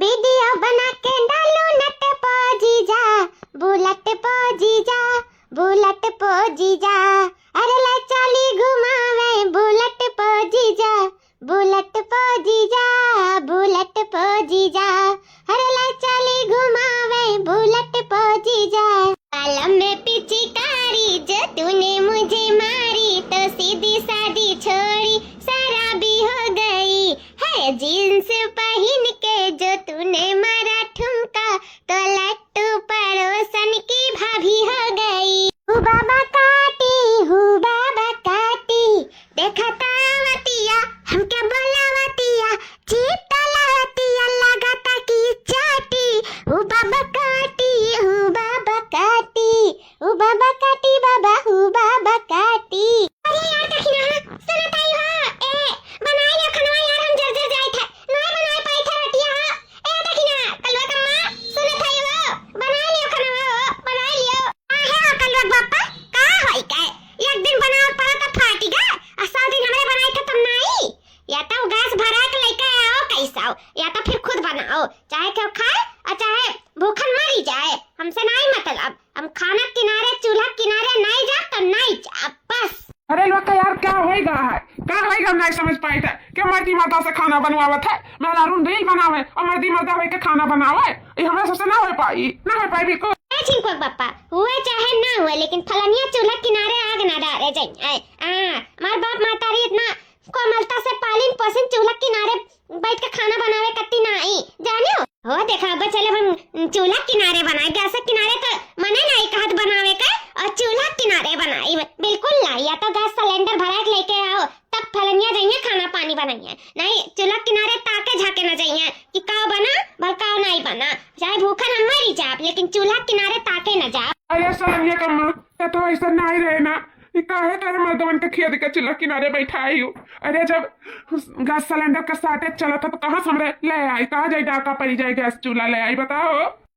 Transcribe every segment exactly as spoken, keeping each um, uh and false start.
वीडियो बना के डालू नट पो जीजा, बुलेट पो जीजा, बुलेट पो जीजा। अरे ले चली घुमावे बुलेट पो जीजा, बुलेट पो जीजा, बुलेट पो जीजा। अरे ले चली घुमावे बुलेट पो जीजा। बालों में पिचकारी जो तूने मुझे मारी, तो सीधी सादी छोड़ी शराबी हो गई। है जींस पहन के जो तूने मारा ठुमका, तो लट्टू पड़ोसन की भाभी हो गई। हू बाबा काटी, हू बाबा काटी, देखा तावतिया, हमके बोलावतिया, चित लावतिया, लागता की चाटी। हू बाबा काटी, हू बाबा काटी, हू बाबा काटी, बाबा हू बाबा काटी। अरे यार दखिना, सुनत हई हो? ए, बनाई लियो खनवा यार, हम जर जर जाइत है, नाय बनाए पाइत है रोटिया हो। ए दखिना, कलुआ कम्मा, सुनत हई हो? बनाई लियो खनवा हो, बनाई लियो। काहे हो कलुआ बापा, का होई गए? एक दिन बनावे पड़ा त फाटी गए, आ सौ दिन हमरे बनाई था तब नाई। या तो गैस भरा के लेके आओ कैसा हो, या तो फिर खुद बनाओ, चाहे केहू खाए और चाहे भूखन मरी जाए, हमसे नाई मतलब। हम खाना किनारे, चूल्हा किनारे नाई जा तो नाई जा, बस। अरे लोग का यार, क्या होएगा है, क्या होएगा, नहीं समझ पाए थे कि मर्दी मर्दा से खाना बनवावत है, मेहरारून रील बनावे और मर्दी मर्दा होए के खाना बनावे, ये हमरा सबसे ना हो पाई, ना हो पाई बिल्कुल। ए छिंकुआ बापा, हुए चाहे ना हुए, लेकिन फलनिया चूल्हा किनारे आग ना डारे जाइए। हाँ, हमार बाप महतारी इतना कोमलता से पालिन पोसिन चूल्हा किनारे बैठ के खाना बनावे कत्ती नाई, जाने हो? हो देखा, अब चले हम चूल्हा किनारे बनाए, गैस किनारे तो मने नाई कहत बनावे के, और चूल्हा किनारे बनाई बिल्कुल नाई। या तो गैस सिलेंडर भरा के लेके आओ, तब फलनिया जाइए खाना पानी बनाइए, नहीं चूल्हा किनारे ताके झाके न जाइए कि का बना भर का नाई बना, चाहे भूखन हम मरी जाब, लेकिन चूल्हा किनारे ताके न जाब। अरे सोनिया कम्मा, तो, तो ऐसा नाई रहे ना, ई काहे तोरे मर्दवन के खिया दिका चूल्हा किनारे बैठाई हूँ? अरे जब गैस सिलेंडर का shortage चलत है तो कहाँ से हमरे ले आई, कहाँ जाई डाका पड़ी जाए गैस चूल्हा ले आई, बताओ।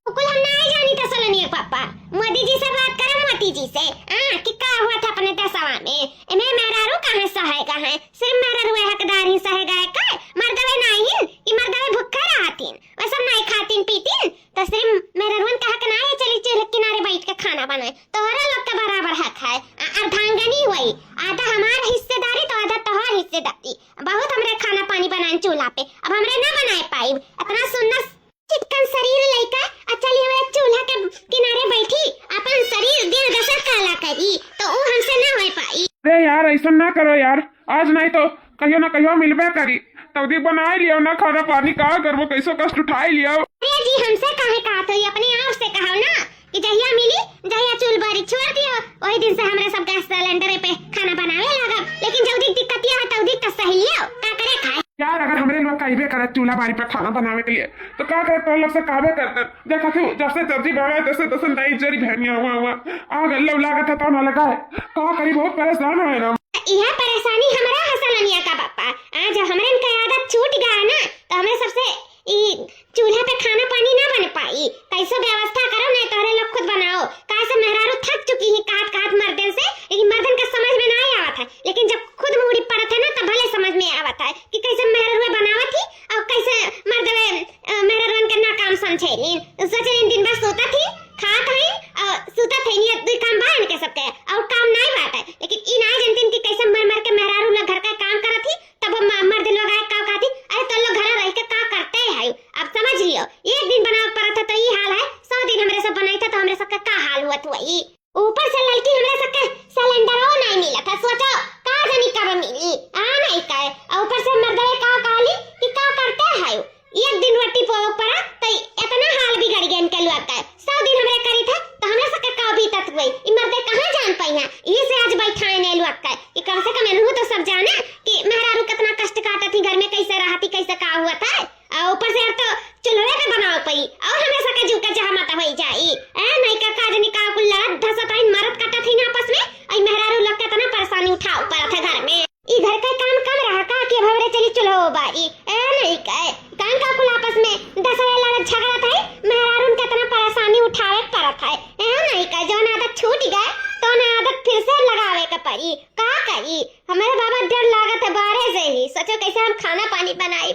कुल हम नाई जानी त सोलनिया पापा, मोदी जी से बात करे, मोदी जी से, हाँ, कि का हुआ था अपने देशवा में, एमे मेहरारू कहाँ सहेगा है, सिर्फ मेहरारू हकदार ही सहेगा है का, मर्दवे नाई हिन, कि मर्दवे भूखा रहतीन, वैसे नाई खातीन पीतीन, तो सिर्फ मेहरारुअन का हक ना है, चली चूल्हे किनारे बैठ के खाना बनाए, तोहरा लोग के बराबर हक है। आ, अर्धांगनी हुई, आधा हमार हिस्सेदारी तो आधा तोहार हिस्सेदारी। बहुत हमरे खाना पानी बनाए चूल्हा पे, अब हमरे ना बनाए पाई। इतना सुंदर चिकन शरीर लइका, आ चली हमरे चूल्हा के किनारे बैठी, अपन शरीर दिन दशा काला करी, तो ऊ हमसे ना हो पाई। अरे यार, ऐसा ना करो यार, आज नहीं तो कहियो ना कहियो मिलबे करी। तौदी बनाए लियो ना खाना पानी, का करबो, कैसो कष्ट उठाए लियो। अरे जी, हमसे काहे कहत हो, अपने आप से कहो ना कि जहिया मिली, जहिया चूल बारी छोड़ दियो, वही दिन से हमरे सब गैस सिलेंडर पे खाना बनावे लागब। लेकिन जल्दी दिक्कतिया है, तौदी तो सही लियो, का करे खाए। यार, अगर हमरे लोग कहबे करत चूल्हा बारी पे खाना बनावे के लिए, तो का करत, तो लोग से कहबे करत। देखा तू, जब से सब्जी बनावे, तब से, तब से नाई जरी भैनिया हुआ, हुआ। आग लौ लागत है, तो ना लगा है। का करी, बहुत परेशान है ना। इहे परेशानी हमरा हसलनिया का बापा। आ, जब हमरे इनका आदत छूट गया ना, तो हमरे सबसे ई चूल्हा पे खाना पानी ना बन पाई। कैसो व्यवस्था करो, नहीं तोहरे लोग खुद बनाओ। काहे से मेहरारू थक चुकी है कहत, कहत मर्दन से, लेकिन मर्दन का समझ में ना आवत है। लेकिन जब खुद मूड़ी पड़त है ना, तब भले समझ में आवत है कि कैसे मेहरारू बनावत ही और कैसे मर्दवे, अ, मेहरारुअन के ना काम समझेलीन। सोचेलीन दिन भर सोतत ही, खात हई और सुतत हई, नियत दुई काम बा इनके सबके, और काम नाई बाटे। लेकिन ई नाई जानतीन कि कैसे मर मर के मेहरारू लोग घर का काम करत ही, तब म-, मर्द लोग आए का कहती, "अरे तो लोग घर रह के का करते हैं?" अब समझ लियो, एक दिन बनावे पड़त है तो ई हाल है, सौ दिन हमरे सब बनाई था तो हमरे सबका का हाल हुआ था ई। ऊपर से लड़की हमरे सबके सिलेंडरो नाई मिलत है, सोचो का जानी कब मिली, आ नाई कहे। और ऊपर से मर्दवे का कहली कि का करते हैं, एक दिन रोटी पोवे पड़ा, त इतना हाल बिगड़ गया इनके लोग का। सौ दिन हमरे करी था, तो हमरे सबके का बीतत हुई? ई मर्दे कहाँ जान पाई हैं? यही से आज बैठाए ने लोग का, कि कम से कम इनहू तो सब जाने कि मेहरारू कितना कष्ट काटत ही, घर में कैसे रहती, कैसे का हुआ था। और ऊपर से अब तो चूल्हे पे बनावे पड़ी, और हमरे सबके जीव का जहमत होई जाई। ए, नहीं का, का जानी का कुल लड़त धसत हईन, मरत कटत हईन आपस में, और मेहरारू लोग के इतना परेशानी उठावे पड़त है घर में। ई घर का काम कम रहा का कि अब हमरे चली चूल्हो बारी? ए नहीं कहे, कान का कुल आपस में दसवे लड़त झगड़त है, मेहरारून के इतना परेशानी उठावे के पड़त है। ए नहीं कहे, जौन आदत छूट गए, तौन आदत फिर से लगावे के पड़ी। का करी? हमरे बाबा डर लागत है बाहरे से ही। सोचो कैसे हम खाना पानी बनाई।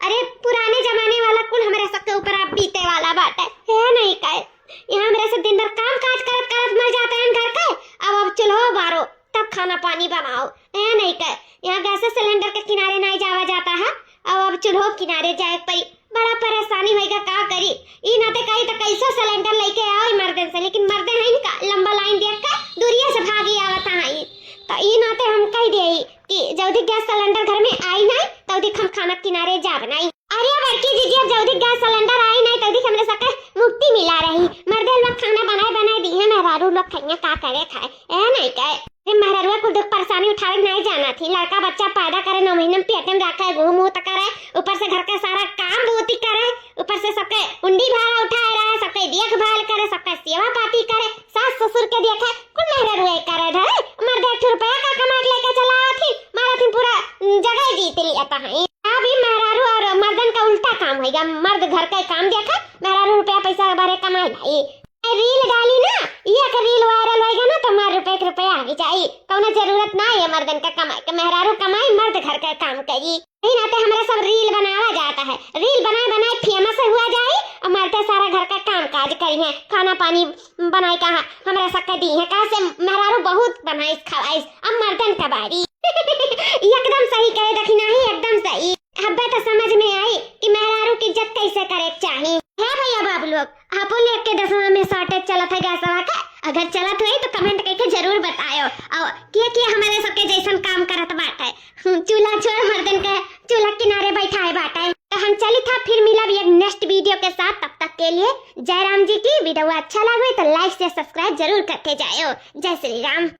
अरे पुराने जमाने वाला कुल हमरे सबके ऊपर अब बीते वाला बाटे। है नहीं कहे, यहाँ हमरे सब दिन भर काम काज करत करत मर जाते हैं घर के। अब अब चूल्हो बारो, तब खाना पानी बनाओ। है नहीं कहे, यहाँ गैस सिलेंडर के किनारे नहीं जावा जाता है। अब अब चूल्हो किनारे जाए के पड़ी। बड़ा परेशानी होइगा, का करी? ई नाते कही त कैसो सिलेंडर लेके आओ ई मर्दन से, लेकिन मर्दे हैं इनका लंबा लाइन देख के दूरिया से भागी आवत हैं। त ई नाते हम कह दे कि जल्दी गैस सिलेंडर घर में आई नहीं, तल्दी हम खाना किनारे जाब नहीं। अरे बड़की जीजी, अब जल्दी गैस सिलेंडर आई नहीं, तल्दी हमरे सबके मुक्ति मिला रही। मर्दे लोग खाना बनाए बनाए दी है, मेहरारू लोग खइया का करे खाए, ए नहीं कहे। अरे मेहररुआ कुल दुख परेशानी उठावे के नहीं जाना थी। लड़का बच्चा पैदा करे, नौ महीने में पेट में रखे, घूम उत करे, ऊपर से घर का सारा काम बूती करे, ऊपर से सबके उंडी भाड़ा उठाए रहे, सबके देखभाल करे, सबके सेवा पाती करे, सास ससुर के देखे, कुल मेहररुए करे धरे। मर्दे एक ठो रुपया का कमा के लेके चला आथिन, मारा थिन पूरा जगह जीत लिया तहाई। अभी मेहरारू और मर्दन का उल्टा काम होइगा, मर्द घर का काम देखे, मेहरारू रुपया पैसा भरे कमाए लाई। रील डाली ना, ये अगर रील वायरल होइगा ना तो मार रुपए के रुपया आ जाई। कौनो जरूरत ना है मर्दन का कमाए के, मेहरारू कमाई, मर्द घर का काम करी। यही नाते हमरा सब रील बनावा जाता है, रील बनाए बनाए फेमस हुआ जाई और मर्दे सारा घर का काम काज करी हैं, खाना पानी बनाए कहा हमरा सबके दी है, कहा से मेहरारू बहुत बनाइस खवाइस, अब मर्दन का बारी। एकदम सही कहे देखी नहीं, एकदम सही। अब्बे तो समझ में आई कि मेहरारू की इज्जत कैसे करे के चाही। है भैया बाबू लोग, आपो लोग के दसवां में shortage चलत है गैसवा का? अगर चलत होई तो comment करके जरूर बतायो। और के के हमारे सबके जैसन काम करत बाटे, हम्म, चूल्हा छोड़ मर्दन के चूल्हा किनारे बैठाए बाटे। तो हम चली था, फिर मिलब एक next video के साथ। तब तक के लिए जय राम जी की। Video अच्छा लगे तो like से subscribe जरूर करके जायो। जय श्री राम।